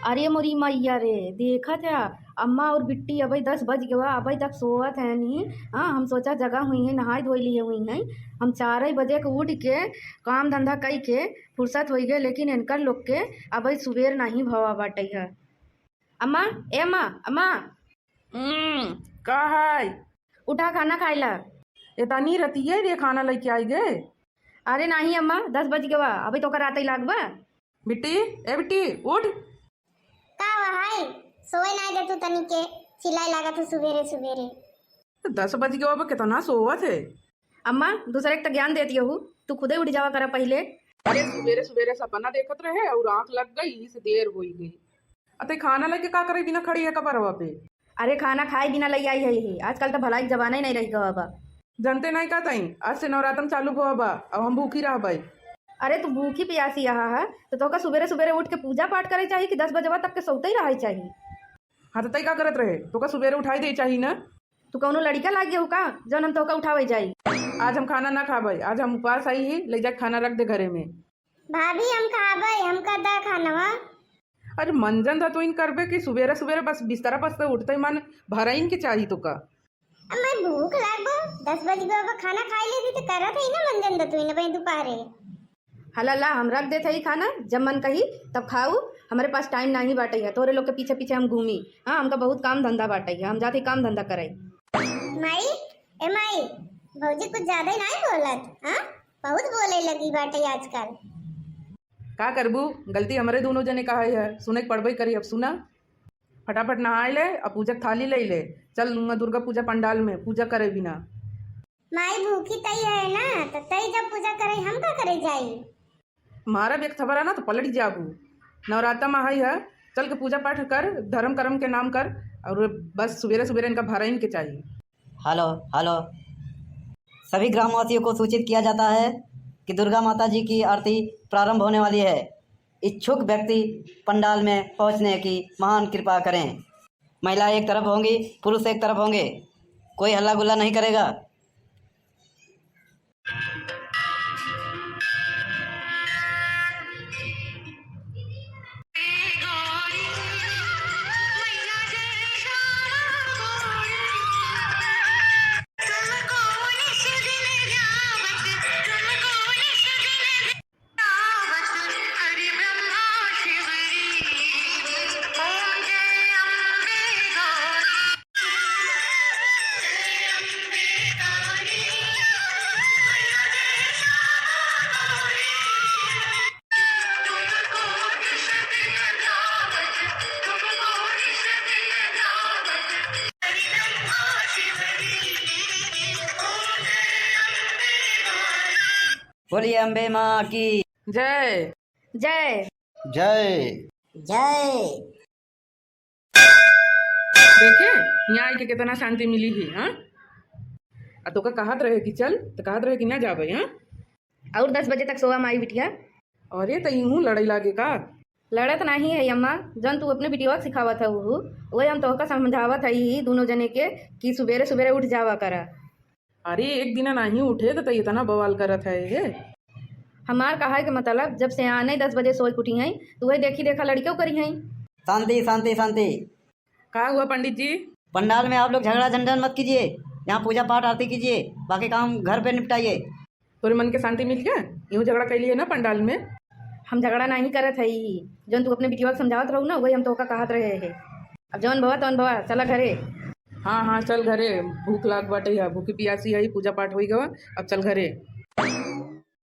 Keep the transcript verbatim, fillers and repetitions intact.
अरे मोरी मइया रे, देखत ह, अम्मा और बिट्टी अबई दस बज गवा, अबई तक सोवत हैं नी। हाँ, हम सोचा जगा हुइहैं, नहाई धोई लिहे हुइहैं। हम चारई बजे के उठ के काम धंधा कई के फुर्सत होइ गए, लेकिन इनकर लोग के अबई सुबेर नाहीं भवा बाटइ ह। अम्मा, ए अम्मा, अम्मा। हम्म, का है? उठा, खाना खाइला। एतनी रतिये रे खाना लइके आइ गए? अरे नाहीं अम्मा, दस बज गवा, अबई तोका रातई लागबा। बिट्टी, ए बिट्टी, उठ। का हुआ है? सोए नाहीं देतू तनी के, चिल्लाए लागत हू सुबेरे सुबेरे। त दस बज गवा, अब केतना सोवत है? अम्मा, दूसरे के त ज्ञान देती हू, तू खुदे उठ जावा करा पहिले। अरे सुबेरे सुबेरे सपना देखत रहे और आँख लग गई, इसे देर होइ गई। अते खाना लइके का करइ बिना खड़ी है कपरवा पे? अरे खाना खाए बिना लइ आई है यही। आजकल त भलाई के जमाना ही नहीं रहि गवा बा। जनते नहीं का तई, आज से नवरातम चालू भवा बा, अब हम भूखी रहबइ। अरे तू भूखी पियासी यहाँ है, त तोहका सुबेरे सुबेरे उठ के पूजा पाठ करइ चाही कि दस बजवा तक के सोतइ रहइ चाही? हाँ त तई का करत रहे, तोहका सुबेरे उठाई देइ चाही ना। तू कउनो लड़िका लाग गयो का, जउन हम तोहका उठावइ जाई? आज हम खाना ना खाबइ, आज हम उपास आई ही, लइ जा खाना रख दे घरे में। भाभी, हम खाबइ, हमका दा खानवा। अरे मंजन दा तो इन करबे कि सुबेरे सुबेरे बस बिस्तरा पर से उठते ही मन भरइन के चाही तोका। अब मैं भूख लागबो, दस बज गो, अब खाना खाई लेती तो करत ही ना मंजन दा तो इन भाई दोपहरे। हला ला, हम रख देत हई खाना, जब मन कही तब खाऊ, हमरे पास टाइम नाहीं बाटइ है, तोरे लोग के पीछे पीछे हम घूमी। हाँ, हमका बहुत काम धंधा बाटइ है, हम जात ही काम धंधा करइ। माई, ए माई, भौजी कुछ ज्यादा ही नाहीं बोलत, हाँ? बहुत बोले लगी बाटे आजकल। का करबू, गलती हमरे दोनों जने का है, सुने के पड़बे करी। अब सुना, फटाफट नहाए ले, अब पूजा के थाली ले ले, चल दुर्गा पूजा पंडाल में पूजा करे बिना। माई भूखी तई है ना, त तई जब पूजा करे, हम का करे जाई? मारा बेक थबरा ना तो पलट जाबू। नवराता में आई है, चल के पूजा पाठ कर, धर्म कर्म के नाम कर, और बस सुबेरे सुबेरे इनका भराइन के चाहिए। हेलो, हेलो। सभी ग्रामवासियों को सूचित किया जाता है कि दुर्गा माता जी की आरती प्रारंभ होने वाली है। इच्छुक व्यक्ति पंडाल में पहुंचने की महान कृपा करें। महिला एक तरफ होंगी, पुरुष एक तरफ होंगे। कोई हल्ला गुल्ला नहीं करेगा। बोलिए अम्बे माँ की जय। जय। जय। जय। देखे, यहाँ आइके कितना शांति मिली ही, हाँ? आ तोका कहत रहे कि चल, त कहत रहे कि ना जाबे, हाँ? और दस बजे तक सोवा माई बिटिया। अरे, त इहूँ लड़ाई लागे का? लड़त नाहीं है अम्मा, जौन तू अपने बिटिया के सिखावत हऊ, वही हम तोहका समझावत हई ही दोनों जने के कि सुबेरे सुबेरे उठ जावा करा। अरे, एक दिना नाहीं उठे त, त इतना बवाल करत है ये। हमार कहा के मतलब, जब सियाने दस बजे सोए के उठी हैं, त वही देखी देखा लड़िकउ करी हैं। शांति, शांति, शांति। का हुआ पंडित जी? पंडाल में आप लोग झगड़ा झंझट मत कीजिए, यहाँ पूजा पाठ आरती कीजिए, बाकी काम घर पे निपटाइए। तोरे मन के शांति मिल गया? यूं झगड़ा कैली है ना पंडाल में? हम झगड़ा नाहीं करत हई, जौन तू अपने बिटिया के समझावत रहू ना, वही हम तोहका कहत रहे हैं। अब जौन भवा तौन भवा, चला घरे। हाँ, हाँ, चल घरे, भूख लाग बाटे है, भूखी पियासी है, पूजा पाठ होई गवा, अब चल घरे।